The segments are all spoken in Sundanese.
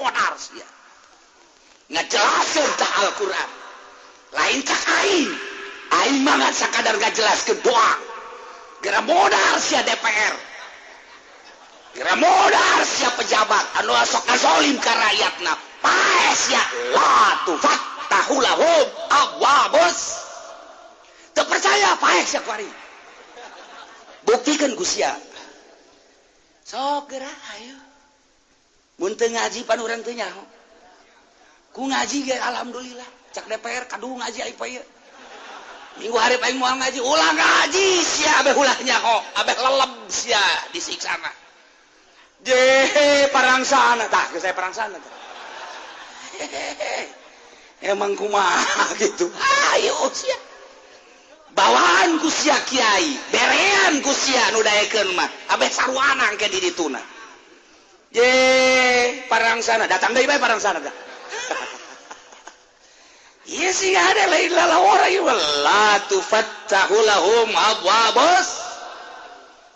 Modar sia. Ngajelaskeun tah Al-Qur'an. Lain cak aing. Aing mah ngan sakadar ngajelaskeun doa. Geura modar sia DPR. Geura modar sia pejabat anu sok ngazolim ka rakyatna. Paeh sia la tufattahu lahum abwabus. Teu percaya paeh sia kuari. Buktikan ku sia. Sok geura ayo. Mun teu ngaji pan urang teu nyaho. Ku ngaji ge alhamdulillah. Cak DPR kadu ngaji aing poe ieu. Minggu hari aing moal ngaji, ulah ngaji sia abeh ulah nyaho, abeh leleb sia disiksana. Je parangsana tah, geus saya parangsana tah. Emang kumaha gitu. Ayo sia. Bawaan ku sia kiai, berean ku sia nu daekeun mah, abeh saruana engke di dituna. Je parangsana datang deui bae parangsana tah. Iya sih ada lain lalawara ieu la tufattahu lahum abwabus.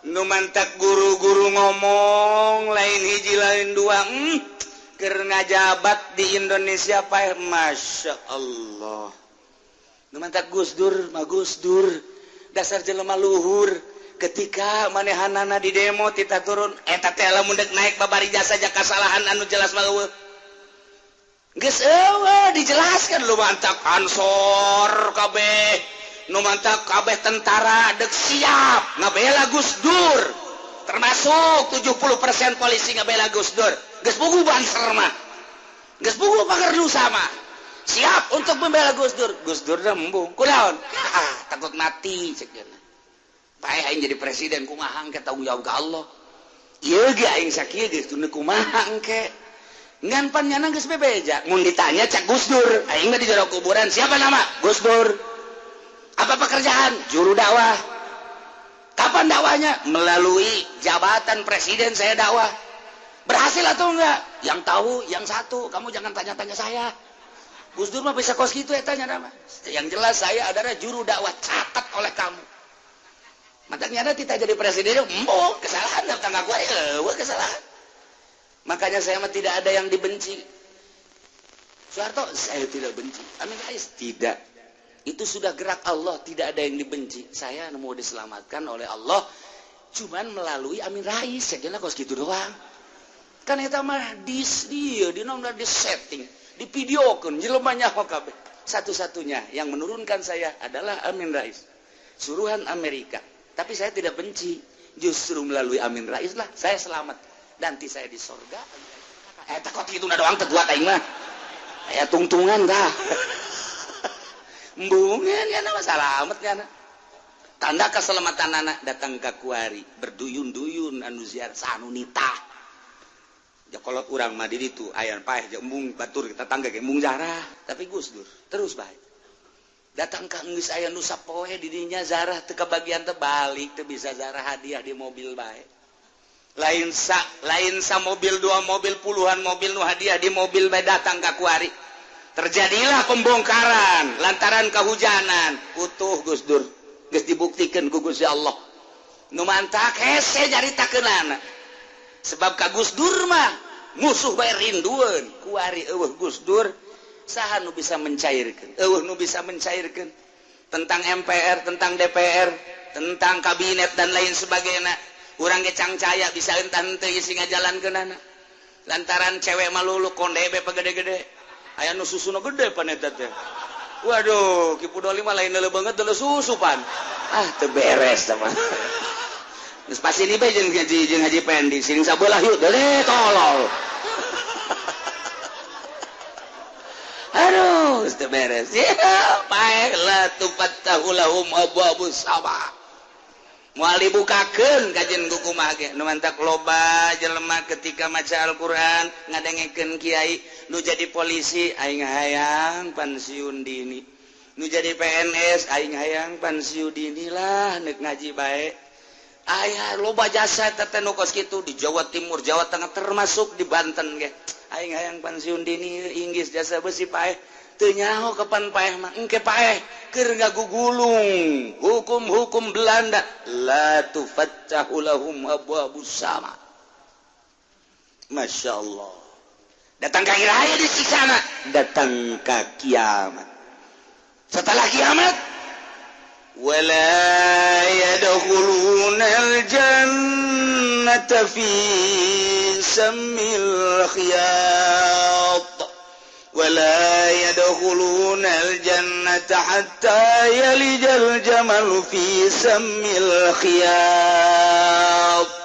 Nu mantak guru-guru ngomong lain hiji lain dua, keur ngajabat di Indonesia paeh Masya Allah. Nu mantak Gus Dur mah Gus Dur dasar jelema luhur ketika manehanana di demo tita turun eta teh lamun deuk naik babari jasa kasalahan anu jelas mah eueuh. Geus eueuh dijelaskan lu mantak Ansor kabeh nu mantak kabeh tentara deuk siap ngabela Gus Dur termasuk 70% polisi ngabela Gus Dur. Geus puguh Banser mah geus puguh Pagerdusa mah siap untuk membela Gus Dur. Gus Dur dah embung kunaon takut mati cek cenah. Paeh aing jadi presiden kumaha engke tanggung jawab ka Allah. Ieu ge aing sakieu geus teu kumaha engke. Ngan pan nyana geus bebeja. Mun ditanya cak Gus Dur, aing mah di jero kuburan, siapa nama? Gus Dur. Apa pekerjaan? Juru dakwah. Kapan dakwahnya? Melalui jabatan presiden saya dakwah. Berhasil atau enggak? Yang tahu yang satu, kamu jangan tanya-tanya saya. Gus Dur mah bisa kos gitu ya tanya nama. Yang jelas saya adalah juru dakwah, catat oleh kamu. Matanya tidak jadi presiden, embung kesalahan datang aku, eueuh kesalahan. Makanya saya mah tidak ada yang dibenci. Soeharto saya tidak benci. Amin Rais tidak. Itu sudah gerak Allah, tidak ada yang dibenci. Saya mau diselamatkan oleh Allah cuman melalui Amin Rais. Saya kira kos gitu doang. Kan eta mah dis dia di nomor di setting, di videokeun jelema nyaho kabeh. Satu-satunya yang menurunkan saya adalah Amin Rais. Suruhan Amerika. Tapi saya tidak benci. Justru melalui Amin Rais lah saya selamat. Nanti saya di sorga. Takut itu doang teguat aing mah. Aya tungtungan dah. Embungan ya nama salamet ya. Tanda keselamatan anak datang ke kuari berduyun-duyun anu ziarah sanunita. Ja kolot urang mah di ditu aya paeh jeung embung batur tetangga ge embung zarah, tapi Gus Dur terus bae. Datang ka geus aya nu sapoe di dinya zarah teu kabagian teh balik teu bisa zarah hadiah di mobil bae. Lain sa mobil dua mobil puluhan mobil nu hadiah di mobil bae datang ka kuari. Terjadilah pembongkaran lantaran kehujanan. Utuh Gus Dur geus dibuktikan ku Gusti Allah. Nu mantak hese nyaritakeunana. Sebab ka Gus Dur mah musuh bae rindueun. Kuari eueuh Gus Dur saha nu bisa mencairkeun? Eueuh nu bisa mencairkeun tentang MPR, tentang DPR, tentang kabinet dan lain sebagainya. Urang ge cangcaya bisa entah henteu isi ngajalankeunana. Lantaran cewek malulu konde be pagede-gede. Aya nu susuna gede pan eta teh. Waduh, Ki Pudoli mah lain leuleuh banget deuleuh susu pan. Ah, teu beres tah mah. Geus pasti ni bae jeung Haji Pendi, sing sabelah yuk deuleuh tolol. Aduh, geus teu beres. Ya, paeh la tufattahu lahum abwabus sama. Moal dibukakeun kajen ku kumaha ge nu mantak loba jelema ketika maca Al-Qur'an ngadengekeun kiai nu jadi polisi aing hayang pensiun dini, nu jadi PNS aing hayang pensiun dini lah nek ngaji bae. Aya loba jasa teh nu kos kitu di Jawa Timur, Jawa Tengah termasuk di Banten ge. Aing hayang pensiun dini inggis jasa besi paeh. Teu nyaho kapan paeh mah engke paeh keur ngagugulung hukum-hukum Belanda la tufattahu lahum abwabus sama. Masya Allah. Datang ka iraha disiksana? Datang ka kiamat. Setelah kiamat, wala yadkhulunal jannata fi sammil khiyat wala yadkhulunal jannata hatta yalijal jamalu fi sammil khiyat.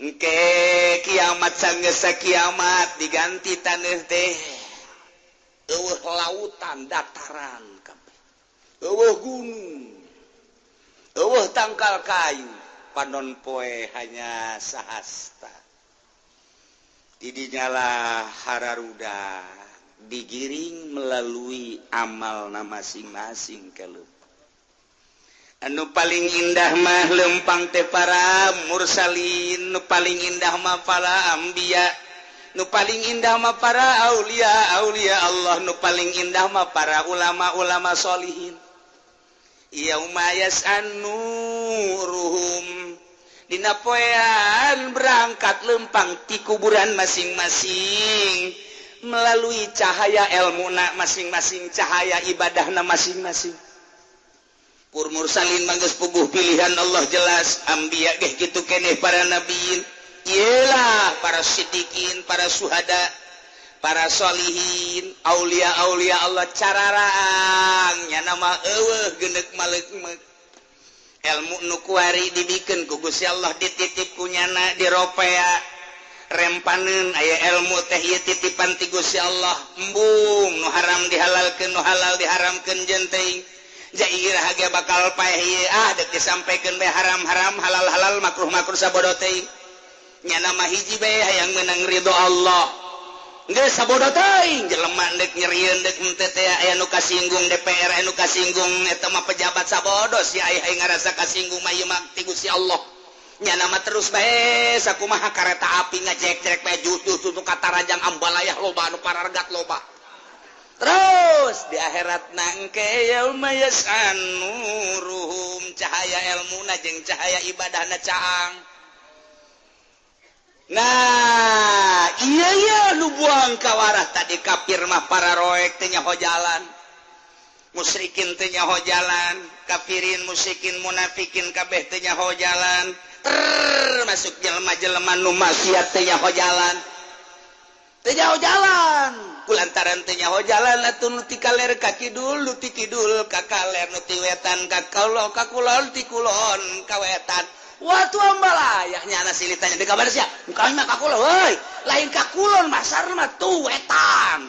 Engke kiamat sanggeus kiamat diganti taneuh teh eueuh lautan dataran kabeh, eueuh gunung, eueuh tangkal kayu, panon poe hanya sahasta. Didinyalah hararuda digiring melalui amalna masing-masing kelup. Anu paling indah mah lempang teh para mursalin, nu paling indah mah para anbiya, nu paling indah mah para aulia aulia Allah, nu paling indah mah para ulama-ulama solihin. Yauma yas'anuruhum, dina poean berangkat lempang ti kuburan masing-masing melalui cahaya ilmuna masing-masing, cahaya ibadahna masing-masing. Pur mursalin manggeus puguh pilihan Allah jelas, anbiya geh kitu keneh para nabiin, iyalah para siddiqin, para suhada, para solihin, aulia-aulia Allah cararaang nya nama eueuh geuneuk maleuk. Ilmu nu kuari dibikeun ku Gusti Allah dititip ku nyana diropea rempaneun aya ilmu teh ieu titipan ti Gusti Allah, embung nu haram dihalalkeun nu halal diharamkeun jeung teuing. Jairah ge bakal paeh ieu ah deuk disampaikan bae haram-haram halal-halal makruh-makruh sabodo teuing. Nyana mah hiji bae hayang meunang ridho Allah. Geus sabodo teuing jelema deuk nyerieun deuk henteu teh aya nu kasinggung DPR, aya nu kasinggung eta mah pejabat sabodo si aya hayang ngarasa kasinggung mah ieu mah ti Gusti Allah. Nyana mah terus bae sakumaha kareta api ngajek-jek bae jutuh tuh katarajang ambalayah loba anu parargat loba. Terus di akhirat nangke yauma yas'anuruhum, cahaya ilmuna jeung cahaya ibadahna caang. Nah, iya iya nu buang kawarah tadi kafir mah para roek teh nyaho jalan. Musyrikin teh nyaho jalan, kafirin, musyrikin, munafikin kabeh teh nyaho jalan. Termasuk jelema-jelema nu maksiat teh nyaho jalan. Teh nyaho jalan. Kulantaran teh nyaho jalan atuh nu ti kaler ka kidul, nu ti kidul ka kaler, nu ti wetan ka kulon, ka kulon ti kulon ka wetan. Watu ambalayah nyana silih tanya di kabar sia. Kami mah ka kulon, heuy. Lain ka kulon masar mah tuh wetan.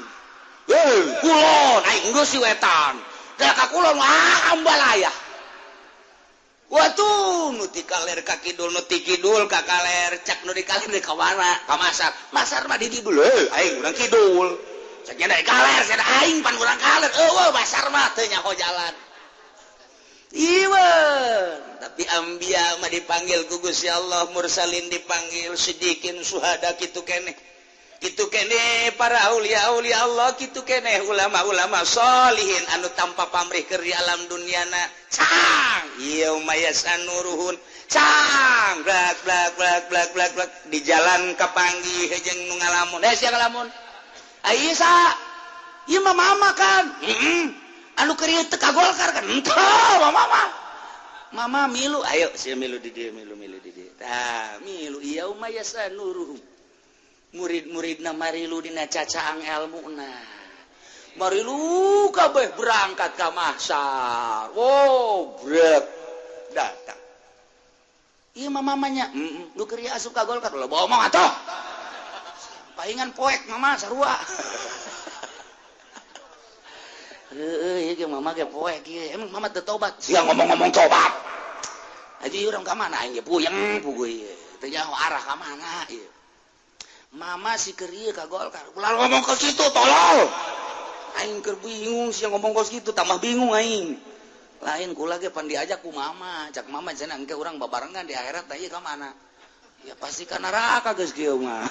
Heuy, kulon aing geus si wetan. Da ka kulon wah ambalayah. Watu nu ti kaler ka kidul, nu ti kidul ka kaler, cak nu di kaler di ka mana? Ka masar. Masar mah di kidul, heuy, aing urang kidul. Cak nya dari kaler, cenah aing pan urang kaler. Eueuh masar mah teu nyaho jalan. Iwan, tapi anbiya mah dipanggil ku Gusti Allah, mursalin dipanggil, sidikin, suhada kitu keneh. Kitu keneh para aulia-aulia Allah, kitu keneh ulama-ulama solihin anu tanpa pamrih keur di alam duniana. Cang, yauma yasanuruhun. Cang, blak blak blak blak blak blak di jalan kapanggih jeung nu ngalamun. Eh sia ngalamun. Ai sa, ieu mah mama kan. Heeh. Anu keur ieu teu ka Golkar kan. Henteu, mama. Mama milu, ayo sia milu di dieu, milu milu di dieu. Tah, milu yauma yasanuruhum. Murid-muridna marilu dina cacaang elmuna. Marilu kabeh berangkat ka mahsyar. Wow, brek datang. Ieu mah mamanya, heeh, nu keur ieu asup ka Golkar. Loba omong atuh. Paingan poek mama sarua. Heueuh, ieu ge mama ge poek ieu. Emang mama teu tobat? Sia ngomong-ngomong tobat. Aji urang ka mana aing ge puyeng puguh ieu. Teu nyaho arah ka mana ieu. Mama si keur ieu ka Golkar. Ulah ngomong ke situ tolol. Aing keur bingung sia ngomong ke situ tambah bingung aing. Lain kula ge pan diajak ku mama, cak mama cenah engke urang babarengan di akhirat tah ieu ka mana? Ya pasti ka neraka geus kieu mah.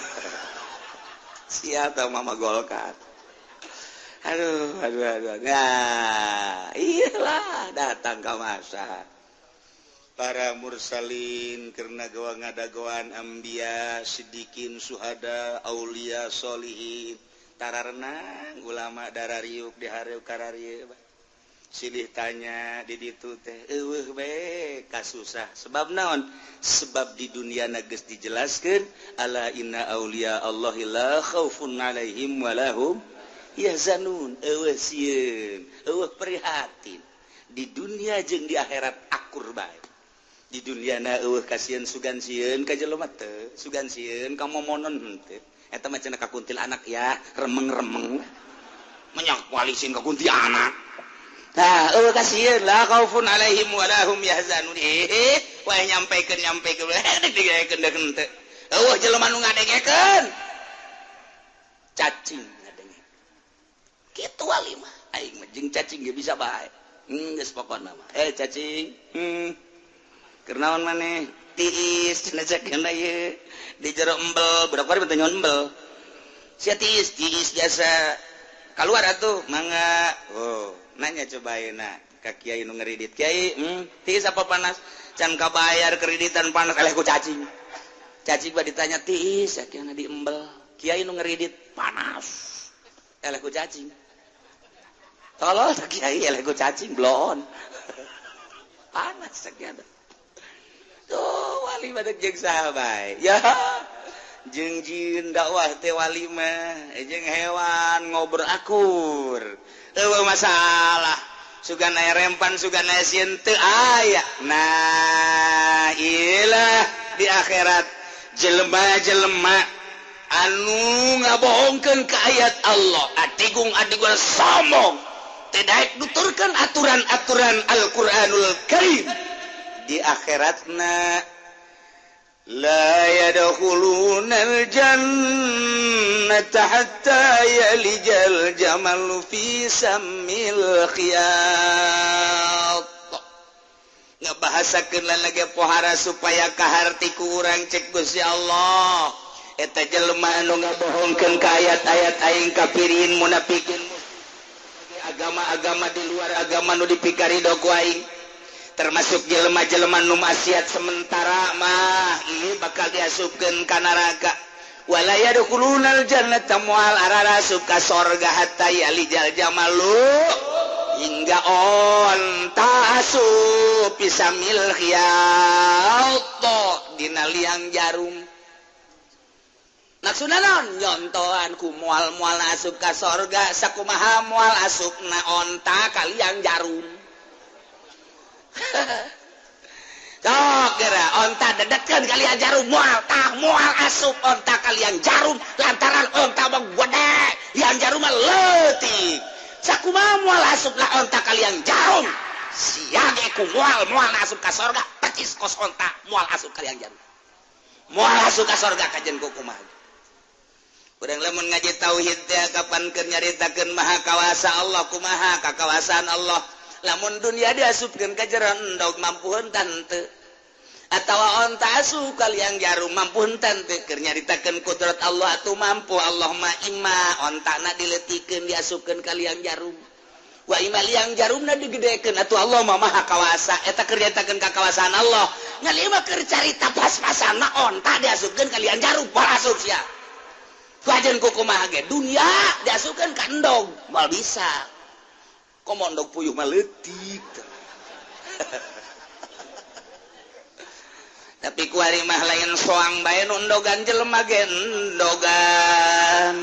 Sia tah mama Golkar. Aduh, aduh, aduh. Nah, iyalah datang ke masa. Para mursalin karena gawa ngadagoan anbiya, sidikin, suhada, aulia, solihin, tararenang ulama darariuk dihareup kararieu. Silih tanya di ditu teh eueuh bae kasusah. Sebab naon? Sebab di dunia geus dijelaskeun ala inna aulia Allahi la khaufun alaihim walahum yahzanun. Eueuh sieun, eueuh prihatin. Di dunia jeung di akhirat akur bae. Di dunia na eueuh kasieun sugan sieun ka jelema teu, sugan sieun ka momonon henteu. Eta mah cenah ka kuntilanak ya, remeng-remeng. Menyak walisin ka kuntilanak. Nah, eueuh kasieun la khaufun alaihim wa lahum yahzanun. Wae nyampekeun nyampekeun digaekeun deuk henteu. Eueuh jelema nu ngadengekeun. Cacing ngadenge. Kitu wali mah, aing mah jeung cacing ge bisa bae. Geus pokona mah. Cacing. Keur naon maneh? Tiis cenah cek ieu. Di jero embel, budak bari teh nyon embel. Sia tiis, tiis jasa. Kaluar atuh, mangga. Oh, nanya coba ayeuna ka kiai nu ngeridit. Kiai, tiis apa panas? Can kabayar kreditan panas eleh ku cacing. Cacing mah ditanya tiis, sakiana di embel. Kiai nu ngeridit panas. Eleh ku cacing. Tolol tah kiai eleh ku cacing bloon. Panas sakiana. Tuh wali mah deuk jeung saha bae. Ya. Jeung jin dakwah teh wali mah jeung hewan ngobrol akur. Eueuh masalah. Sugan aya rempan, sugan aya sieun teu aya. Nah, ilah di akhirat jelema-jelema anu ngabohongkeun ka ayat Allah, adigung-adigung sombong, teu daek nuturkeun aturan-aturan Al-Qur'anul Karim. Di akhiratna la yadkhulunal jannata hatta yalijal jamalu fi sammil khiyat. Ngabahasakeun lagi pohara supaya kaharti ku urang cek Gusti Allah. Eta jelema anu ngabohongkeun ka ayat-ayat aing kafirin munafikin, agama-agama di luar agama nu dipikarido ku aing, termasuk jelema-jelema nu maksiat sementara mah ieu bakal diasupkeun ka neraka. Wala yadkhulunal jannata moal ararasup ka sorga hatta yalijal jamalu hingga onta asup pisamil khiyat dina liang jarum. Maksudna naon? Nyontohan ku moal-moal asup ka sorga sakumaha moal asupna onta ka liang jarum. Sok geura onta dedetkeun kalian jarum moal tah moal asup onta kalian jarum lantaran onta mah gede yang jarum mah leutik. Sakumaha moal asup lah onta kalian jarum sia ge ku moal moal asup ka sorga percis kos onta moal asup kalian jarum moal asup ka sorga kajen ku kumaha. Urang lamun ngaji tauhid teh kapan keur nyaritakeun maha kawasa Allah kumaha kakawasaan Allah. Lamun dunia diasupkeun ka jero endog mampu henteu henteu atawa onta asup kalian jarum mampu henteu henteu keur nyaritakeun kudrat Allah atuh mampu Allah mah imma ontana dileutikeun diasupkeun kalian jarum wa imma liang jarumna digedekeun atuh Allah mah maha kawasa. Eta keur nyaritakeun kakawasaan Allah ngan ieu mah keur carita pas-pasana onta diasupkeun kalian jarum moal asup sia. Wajan kumaha ge dunia diasupkeun ka endog moal bisa. Komo endog puyuh mah leutik. Tapi kuari mah lain soang bae nu endogan jelema ge endogan.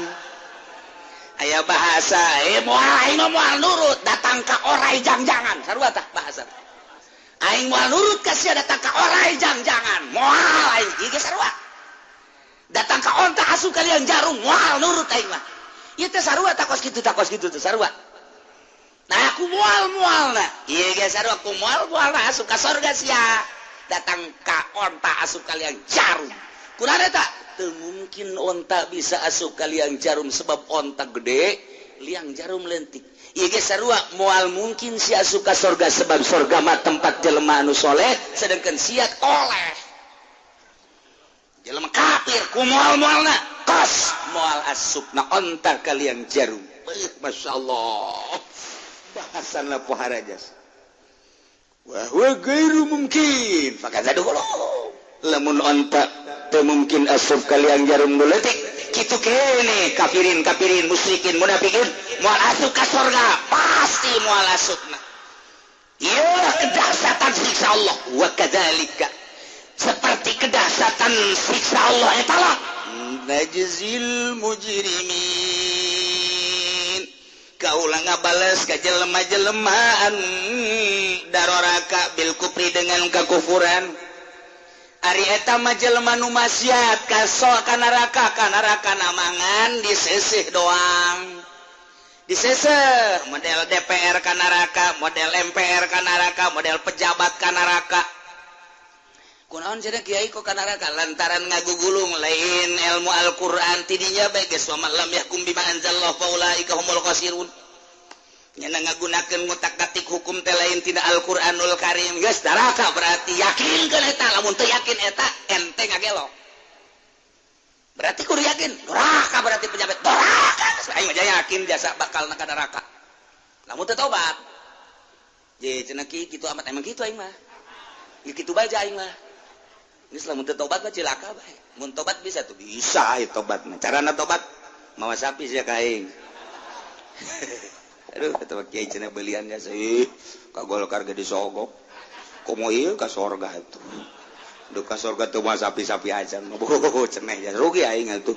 Aya bahasa moal aing mah moal nurut datang ka orai jangjangan. Sarua tah bahasa. Aing moal nurut ka sia datang ka orai jangjangan. Moal aing ieu ge sarua. Datang ka onta asup kalian jarum moal nurut aing mah. Ieu teh sarua tah kos kitu tah kos kitu teh sarua. Nah aku mual-mual nah. Ieu ge sarua aku mual-mual nah asup ka sorga sia. Datang ka onta asup kalian jarum. Kunaon eta? Teu mungkin onta bisa asup kalian jarum sebab onta gede, liang jarum lentik. Ieu ge sarua moal mungkin sia asup ka sorga sebab sorga mah tempat jelema anu soleh sedangkan sia toleh. Jelema kafir ku moal-moalna kos moal asupna onta kalian jarum. Masya Allah. Bahasanlah pohara jas. Wa huwa ghairu mumkin faqad tadkhulu. Lamun onta teu mungkin asup ka liang jarum nu leutik, kitu kene kafirin kafirin musyrikin munafikin moal asup ka sorga, pasti moal asupna. Ieu kedahsyatan siksa Allah. Wa kadzalika, seperti kedahsyatan siksa Allah eta lah, najzil mujrimin, kaula ngabales ka jelema-jelemaan daroraka, bil kufri, dengan kekufuran. Ari eta mah jelema nu maksiat kaso ka neraka, ka neraka namangan diseseh doang, diseseh model DPR ka neraka, model MPR ka neraka, model pejabat ka neraka. Kunaon cenah, Kiai, kok ka neraka? Lantaran ngagugulung lain ilmu Al-Qur'an. Tidinya bae geus, wa man lam yahkum bima anzalallahu faulaika humul khasirun. Nyana ngagunakeun ngutak-atik hukum teh lain tina Al-Qur'anul Karim, geus neraka. Berarti yakinkeun eta. Lamun teu yakin eta ente ngagelo. Berarti kudu yakin neraka. Berarti pejabat neraka. Aing mah yakin jasa bakal ka neraka lamun teu tobat. Je cenah ki kitu amat, emang kitu aing mah ya, kitu bae aing mah. Geus, lamun teu tobat mah cilaka bae. Mun tobat bisa tuh, bisa ieu tobat mah. Carana tobat mawa sapi sia ka aing. Aduh, kata kiai cenah belian jasa ih ka Golkar ge disogok. Komo ieu ka sorga itu. Duh, ka sorga tuh mah sapi-sapi aja. Oh, cenah ya rugi aing atuh.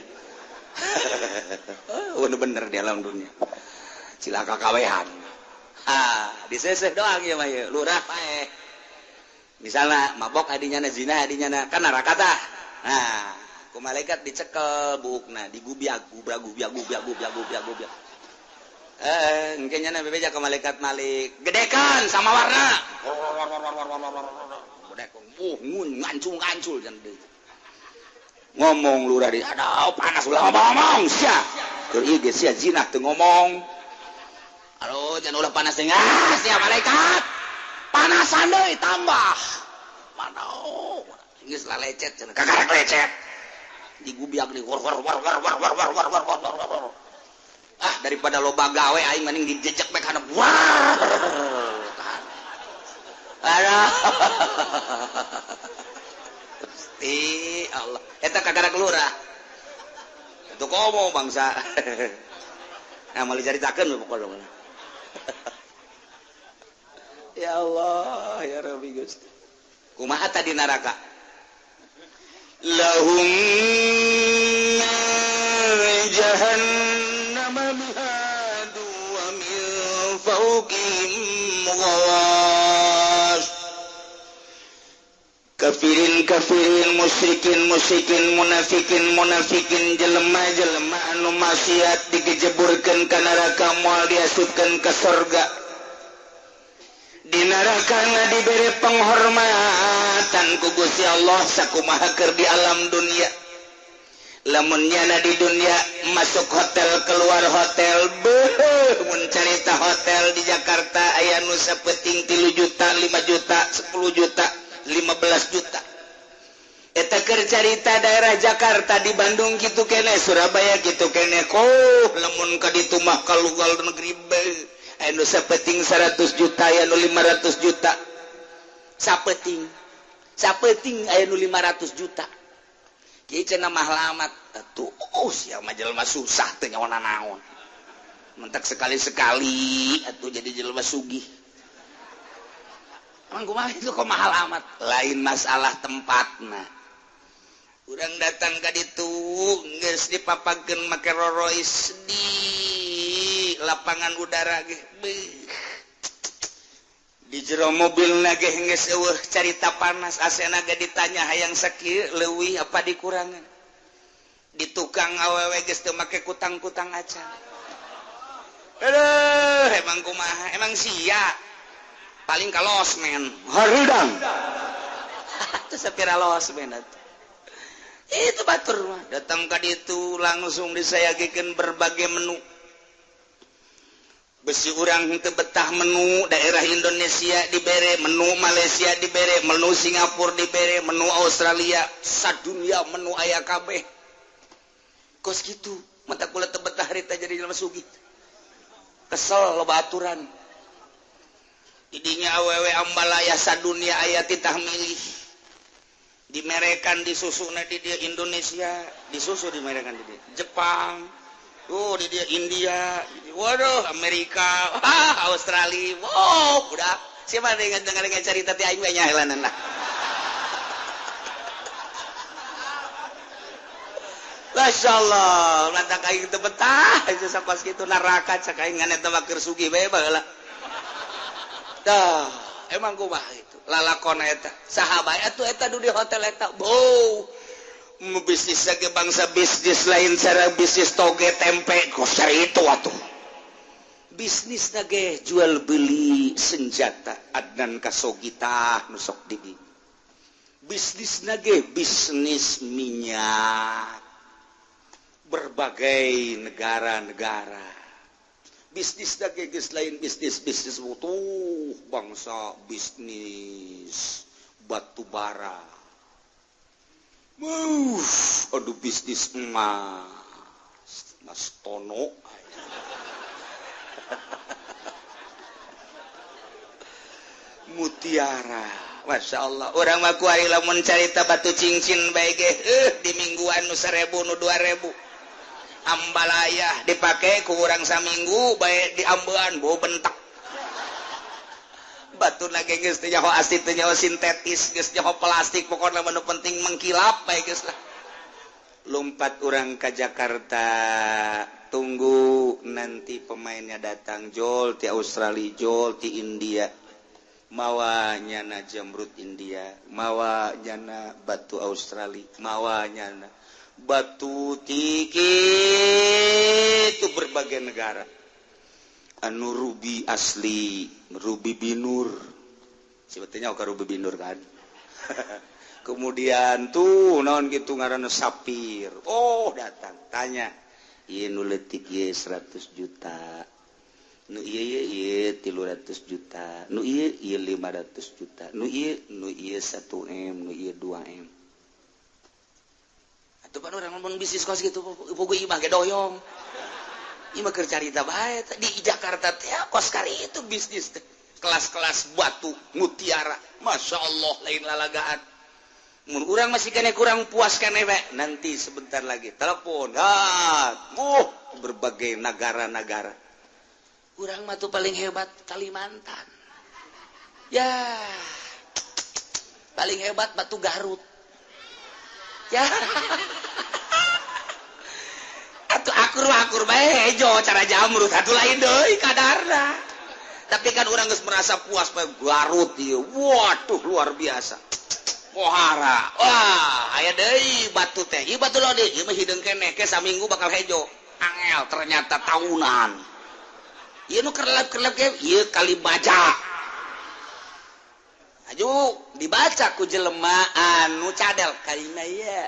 Oh, bener di alam dunia. Cilaka kawehan. Ah, diseseh doang ya mah ieu. Lurah paeh. Misalnya mabok adinya, zina adinya, kan neraka tah. Nah, ku malaikat dicekel buukna, digubiak gubiak gubiak gubiak gubiak gubiak gubiak. Eh, engke nya bebeja ke malaikat Malik, gedekan sama warna. Gedekan, ngancul ngancul jan ngomong lurah di aduh panas, ulah ngomong sia. Keur ieu ge sia zina teu ngomong. Aduh, jangan ulah panas teh, ah sia malaikat. Panasan deui tambah. Mana geus lecet cenah, kakarek lecet. Digubiak di war war war war war war war war war war war. Ah, daripada loba gawe aing mending dijejek bae kana. War. Aduh. Gusti Allah. Eta kagarak lurah. Itu komo bangsa. Nah, mau dicaritakeun pokoknya. Ya Allah, ya Rabbi Gusti. Kumaha tadi neraka? Lahum jahannam mihadu wa min fawqihim ghawash. Kafirin kafirin musyrikin musyrikin munafikin munafikin, jelema jelema anu maksiat digejeburkeun ka neraka, moal diasupkeun ka sorga. Di neraka diberi penghormatan ku Gusti Allah sakumaha keur di alam dunia. Lamun nyana di dunia masuk hotel, keluar hotel, beuh, mun carita hotel di Jakarta aya nu sapeting 3 juta, 5 juta, 10 juta, 15 juta. Eta keur carita daerah Jakarta. Di Bandung kitu kene, Surabaya kitu kene. Koh lamun ka ditu mah ka luar negeri, beuh, aya nu sapeting 100 juta, aya nu 500 juta sapeting, sapeting aya nu 500 juta. Kieu cenah mahal amat atuh. Oh, sia mah jelema susah teu nyawa naon. Mentak sekali-sekali atuh jadi jelema sugih. Emang kumaha itu kok mahal amat? Lain masalah tempatna. Urang datang ka ditu geus dipapakeun make rorois di lapangan udara ge. Beuh. Di jero mobil ge geus eueuh carita panas, AC-na ge ditanya hayang sakieu leuwih apa dikurangan. Di tukang awewe geus teu make kutang-kutang acan. Aduh, emang kumaha? Emang sia. Paling ka losmen. Harudang. Itu sapira losmen atuh. Itu batur mah. Datang ka ditu langsung disayagikeun berbagai menu. Besi urang teu betah menu daerah Indonesia dibere, menu Malaysia dibere, menu Singapura dibere, menu Australia, sadunia menu aya kabeh. Kos kitu, mata kula teu betah harita jadi jelema sugih. Kesel loba aturan. Didinya awewe ambalaya sadunia aya titah milih. Dimerekan disusuna di dia Indonesia, disusu dimerekan di dia Jepang, oh di dia India, waduh Amerika, ah, Australia, wow, udah siapa dengan dengan cerita ti aing we nyaheulanan lah. Masya Allah, lantak aing teu betah itu sapas kitu neraka cak aing ngan eta mah keur sugih bae baheula. Dah, emang kumaha itu lalakon eta saha bae atuh eta du di hotel eta. Bau bisnis ge bangsa bisnis lain cara bisnis toge tempe kos cari itu atuh. Bisnis ge jual beli senjata Adnan Khashoggi tah nu sok di dieu. Bisnis ge bisnis minyak berbagai negara-negara. Bisnis ge geus lain bisnis-bisnis utuh bangsa bisnis batu bara. Aduh bisnis emas, Mas Tono. Mutiara, Masya Allah. Orang mah kuari lamun carita batu cincin bae ge di mingguan nu 1000 nu 2000. Ambalaya dipake ku urang saminggu bae diambean bau bentak. Batu lagi geus teu nyaho asli teu nyaho sintetis geus nyaho plastik pokona mah nu penting mengkilap bae geus lah. Lompat urang ka Jakarta, tunggu nanti pemainnya datang jol ti Australia, jol ti India. Mawa nyana jamrut India, mawa nyana batu Australia, mawa nyana batu tiki itu berbagai negara. Anu ruby asli, ruby binur. Sebetulnya oke ruby binur kan. Kemudian tuh naon gitu ngaranna sapir. Oh, datang tanya, ieu nu leutik ieu 100 juta. Nu ieu ieu 300 juta, nu ieu ieu 500 juta, nu ieu 1 M, nu ieu 2 M. Atuh pan urang ngomong bisnis kos gitu, bogo imah ge doyong. Imah keur carita bae di Jakarta teh kos kari itu bisnis teh. Kelas-kelas batu mutiara, Masya Allah lain lalagaan. Mun urang masih kene kurang puas kene we, nanti sebentar lagi telepon, ha, berbagai negara-negara. Urang mah tuh paling hebat Kalimantan. Ya. Paling hebat batu Garut. Ya. Atuh akur-akur bae hejo cara jamrut atuh lain deui kadarna. Tapi kan urang geus merasa puas bae Garut ieu. Waduh luar biasa. Pohara. Wah, aya deui batu teh. Ieu batu lode, ieu mah hideung keneh ke saminggu bakal hejo. Angel ternyata tahunan. Ieu nu kerlap-kerlap ge ieu kali baca. Aju dibaca ku jelema anu cadel kalima ieu.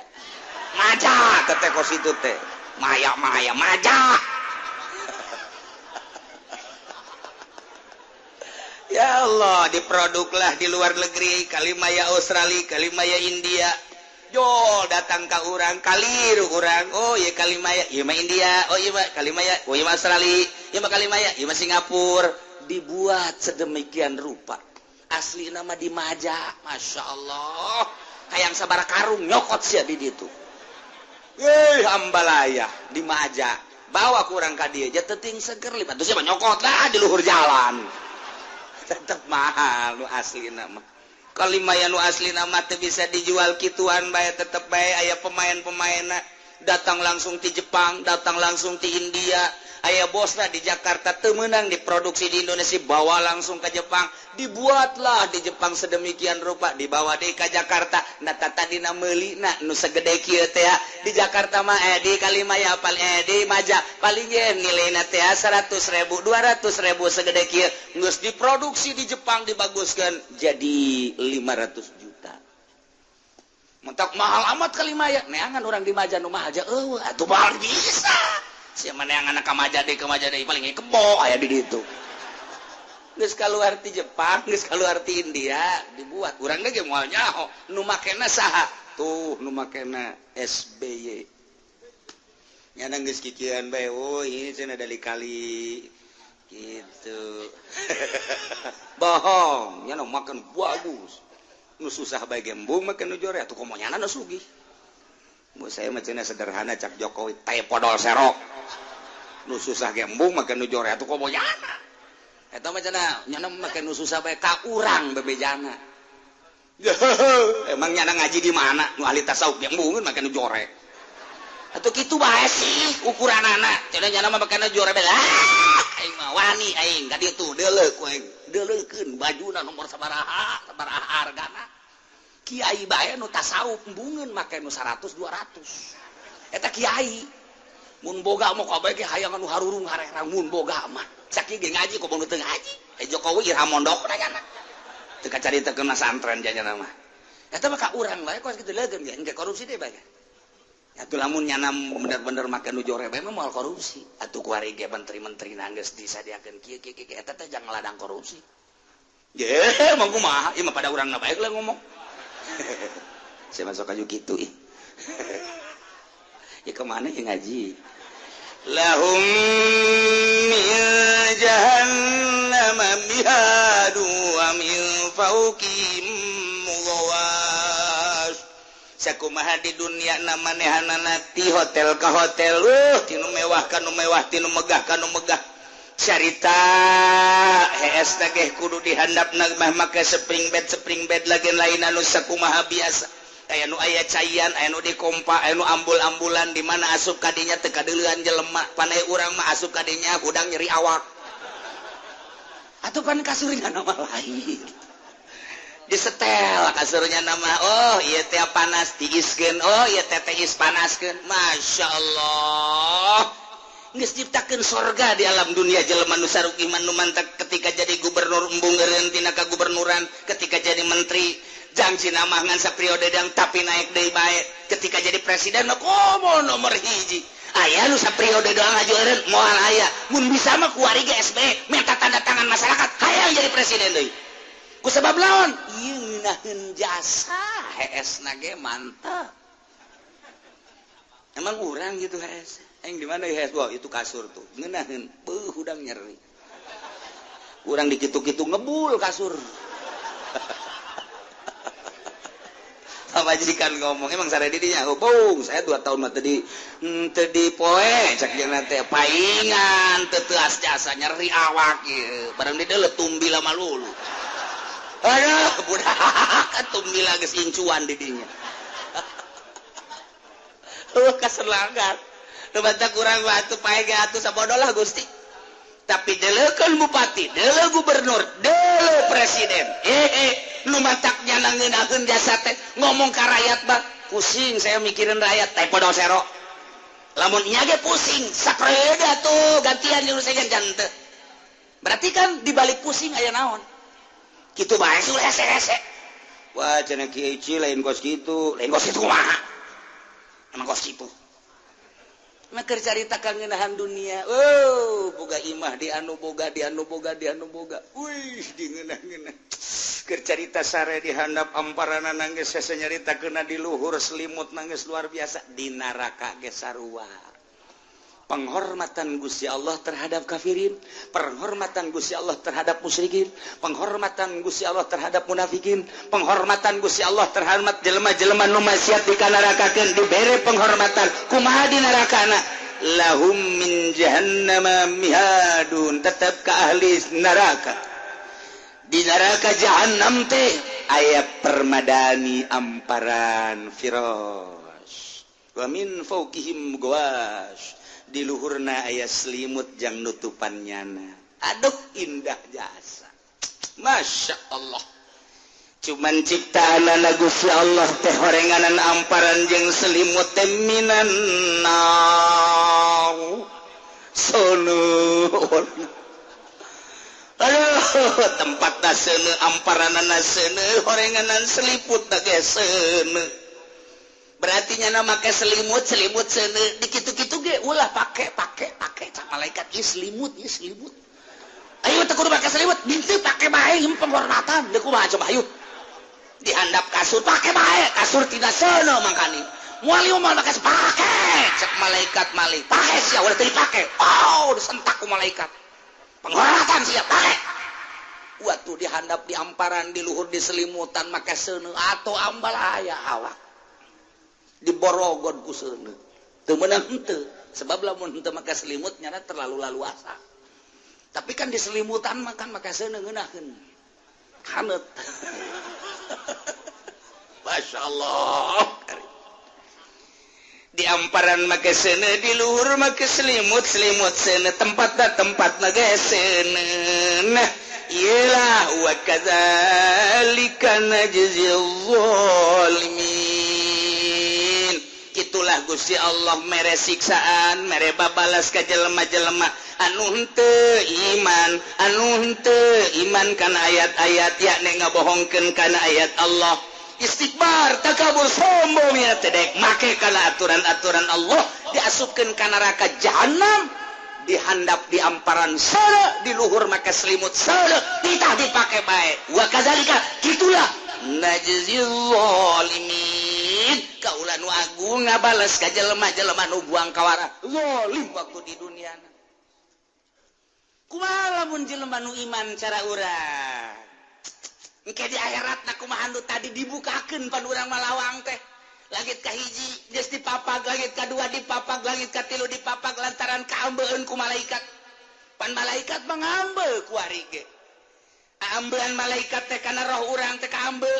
Maja teh kos itu teh. Maya-maya maja. Ya Allah, diproduklah di luar negeri, kalimaya Australia, kalimaya India. Jol datang ka urang, kaliru urang. Oh iya kalimaya, ieu mah India, oh iya mah kalimaya, oh iya mah Australia, ieu mah kalimaya, ieu mah Singapura. Dibuat sedemikian rupa. Asli nama di Maja, Masya Allah. Hayang sabara karung nyokot sia di ditu. Ambalaya di Maja. Bawa kurang ka dieu ja teuting seger lipat. Terus mah nyokot lah di luhur jalan. Tetep mahal nu asli nama. Kalimaya nu asli nama teu bisa dijual kituan bae tetep bae aya pemain-pemainna datang langsung ti Jepang, datang langsung ti India, aya bosna di Jakarta teu meunang diproduksi di Indonesia bawa langsung ke Jepang, dibuatlah di Jepang sedemikian rupa dibawa deui ka Jakarta. Nah tadina meulina nu segede kieu teh di Jakarta mah di Kalimaya paling di Maja paling ge nilaina teh 100.000 200.000 segede kieu geus diproduksi di Jepang dibaguskeun jadi 500 juta. Mentak mahal amat Kalimaya neangan urang di Maja nu mahal aja eueuh atuh mahal bisa. Sia neangan ka Maja deui paling kebo aya di ditu. Geus kaluar ti Jepang, geus kaluar ti India, dibuat. Urang ge moal nyaho nu makena saha? Tuh nu makena SBY. Nyana geus kikieuan bae, oh ieu cenah dari kali Gitu. Bohong, nya makan bagus. Nu susah bae gembung make nu jore atuh komo nyana nu sugih. Mu saya mah cenah sederhana cak Jokowi teh podol serok. Nu susah gembung make nu jore atuh komo nyana. Eta mah cenah nyana make nu susah bae ka urang bebejana. Emang nyana ngaji di mana? Nu ahli tasawuf gembungeun make nu jore. Atuh kitu bae sih ukuranana. Cenah nyana mah make nu jore bae. Aing mah wani aing ka ditu deuleuh ku aing. Deuleukeun bajuna nomor sabaraha, sabaraha hargana. Kiai bae nu tasawuf embungeun make nu 100 200. Eta kiai. Mun boga mah kabeh ge hayang anu harurung harerang mun boga mah. Sakieu ge ngaji komo nu teu ngaji. Eh Jokowi iraha mondokna nyana. Teu kacaritakeun santren janyana mah. Eta mah ka urang bae kos kitu leugeun ge engke korupsi deui bae. Atuh lamun nyana bener-bener make nu jore bae mah moal korupsi. Atuh kuari ge menteri-menteri geus disadiakeun kieu kieu kieu eta teh jang ladang korupsi. Ye, emang kumaha? Ieu mah pada urangna bae lah ngomong. Saya masuk aju kitu ih. Ya kemana ya ngaji? Lahum min jahannam mihadu wa min fawqihim ghawash. Sakumaha di dunia manehanana ti hotel ka hotel, tinu mewah ka nu mewah, tinu megah ka nu megah. Carita hees teh kudu dihandapna mah make spring bed lagi lain anu sakumaha biasa. Aya nu aya caian, aya nu dikompa, aya nu ambul-ambulan di mana asup kadinya teu kadeulean jelema, panai urang mah asup kadinya hudang nyeri awak. Atuh pan kasurnya nama lain. Disetel kasurnya nama, oh ieu teh panas diiskeun, oh ieu teh tiis panaskeun. Masya Allah. Geus ciptakeun sorga di alam dunia jelema nu sarugih mah nu mantak ketika jadi gubernur embung eureun tina kagubernuran, ketika jadi menteri jang cina mah ngan sapriode dang tapi naik deui bae, ketika jadi presiden mah komo nomor hiji. Aya nu sapriode doang aju eureun moal aya. Mun bisa mah kuari ge SBY minta tanda tangan masyarakat hayang jadi presiden deui. Ku sebab lawan ieu ngeunaheun jasa heesna ge mantap. Emang urang gitu hees. Aing di mana hees? Wah, itu kasur tuh. Ngeunaheun beuh hudang nyeri. Urang dikitu-kitu ngebul kasur. Pamajikan ngomong, emang sare didinya, oh, bung, saya 2 tahun mah tadi poe cak jeung teh paingan teu teuas jasa nyeri awak ieu. Barang di deuleu tumbila malulu. Aduh, budak tumbila geus incuan di dinya. Eueuh kaselangan. Nu batak urang mah atuh pae ge atuh sabodo lah Gusti. Tapi deuleukeun bupati, deuleu gubernur, deuleu presiden. Nu mataknya ngeunaheun jasa teh ngomong ka rakyat bah, pusing saya mikirin rakyat teh podol sero. Lamun nya ge pusing, sapreda tuh gantian jeung saya jante. Berarti kan dibalik pusing aya naon? Kitu bae sul hese-hese. Wah, cenah Kiai Ci lain kos kitu, lain kos kitu kumaha? Emang kos kitu. Maka carita kangenahan dunia. Oh, boga imah di anu boga, di anu boga, di anu boga. Wih, di ngeunah-ngeunah. Keur carita sare di handap amparana nangis hese nyaritakeunna di luhur selimut nangis luar biasa di neraka ge sarua. Penghormatan Gusti Allah terhadap kafirin, penghormatan Gusti Allah terhadap musyrikin, penghormatan Gusti Allah terhadap munafikin, penghormatan Gusti Allah terhadap jelema-jelema nu maksiat dikanarakakeun dibere penghormatan. Kumaha di nerakana? Lahum min jahannama mihadun, tetap ke ahli neraka. Di neraka jahannam teh aya permadani amparan firas. Wa min fawqihim ghawash. Di luhurna aya selimut jang nutupan nyana. Aduh indah jasa. Masya Allah. Cuman ciptaan Gusti Allah teh horenganan amparan jeung selimut teh minan nar. Sono. Aduh tempatna seuneu amparanana seuneu horenganan seliputna ge seuneu. Berarti nyana make selimut seuneu dikitu-kitu ge ulah pake cak malaikat ieu selimut ieu selimut. Ayo teu kudu make selimut, bintu pake bae ieu penghormatan. Deuk kumaha coba ayo. Dihandap kasur pake bae, kasur tina seuneu mangkani. Moal ieu moal make pake cak malaikat malik. Pake sia ulah teu dipake. Oh, disentak ku malaikat. Penghormatan siap pake. Waktu dihandap di amparan di luhur di selimutan make seuneu atau ambalaya awak. Diborogod ku seuneu. Teu meunang henteu, sebab lamun henteu make selimut nyana terlalu laluasa. Tapi kan di selimutan makan make seuneu ngeunaheun. Haneut. Masya Allah. Di amparan make seuneu, di luhur make selimut, selimut seuneu, tempatna tempatna ge seuneu. Nah, iyalah wa kadzalika najzil zalimin. Itulah Gusti Allah mere siksaan, mere babalas ka jelema-jelema anu henteu iman, anu henteu iman kana ayat-ayat, yakni ngabohongkeun kana ayat Allah. Istikbar, takabur, sombong ya teh dek make kana aturan-aturan Allah, diasupkeun ka neraka jahanam, dihandap di amparan seuneu, di luhur make selimut seuneu, titah dipake bae. Wa kadzalika kitulah najzil zalimin. Kaula nu agung ngabales ka jelema-jelema nu buang kawara zalim waktu di dunia. Kumaha lamun jelema nu iman cara urang? Engke di akhirat na kumaha nu tadi dibukakeun pan urang malawang teh. Langit kahiji geus dipapag, langit kadua dipapag, langit katilu dipapag lantaran kaambeun ku malaikat. Pan malaikat mah ngambe ku ari ge. Aambean malaikat teh kana roh urang teh kaambe.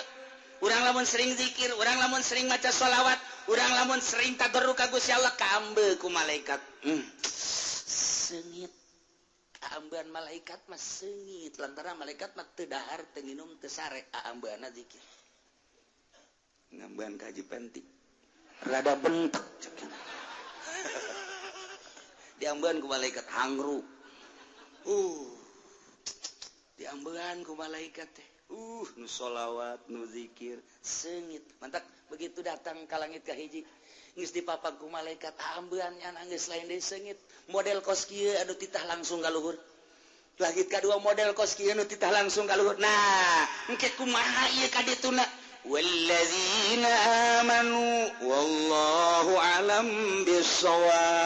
Urang lamun sering zikir, urang lamun sering maca sholawat, urang lamun sering tadarru ka Gusti Allah kaambe ku malaikat. Seungit. Aambean malaikat mah seungit lantaran malaikat mah teu dahar, teu nginum, teu sare, aambeanna zikir. Ngambean ka Haji Penti. Rada bentek cek. Diambean ku malaikat hangru. Diambean ku malaikat teh. Nu sholawat, nu zikir, seungit. Mantak begitu datang ka langit kahiji, geus dipapag ku malaikat, aambean nya geus lain deui seungit. Model kos kieu anu titah langsung ka luhur. Langit kadua model kos kieu anu titah langsung ka luhur. Nah, engke kumaha ieu ka dituna? Wallazina amanu wallahu alam bissawab.